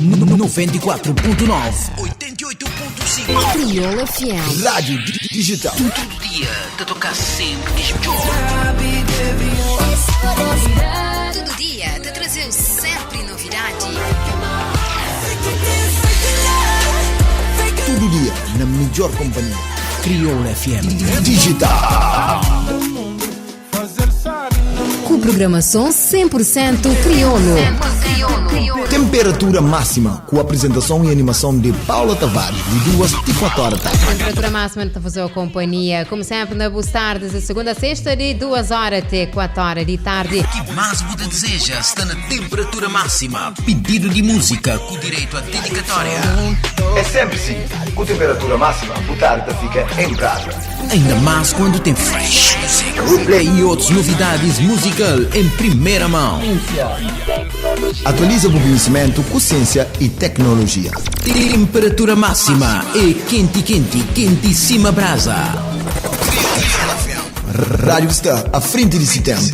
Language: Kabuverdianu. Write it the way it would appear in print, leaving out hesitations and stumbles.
94.9 88.5 Crioula FM. Rádio Digital. Tudu dia ta toka senpri kes midjor. Tudu dia ta traze-u senpri novidadi. Tudu dia na midjor konpanhia. Crioula FM. Digital. Ku programason 100% kriolu. Temperatura máxima ku apresentason e animason di Paula Tavares di 2 ti 4 ora tardi. Temperatura máxima ta faze-u konpanhia, komu senpri, na bus tardis di segunda a sexta di 2 ora te 4 ora di tardi. Ki más bu ta dizeja sta na Temperatura Máxima, pididu di múzika ku direitu a dedikatória. É senpri si, ku temperatura máxima bu tardi ta fika en brasa. Ainda más quando tem fresh music, replay e outros novidades musical em primeira mão. Atualiza bu konhisimentu ku siênsia i teknolojia. Temperatura máxima é kenti kenti, kenti sima brasa. Rádio ki sta a frenti di si ténpu.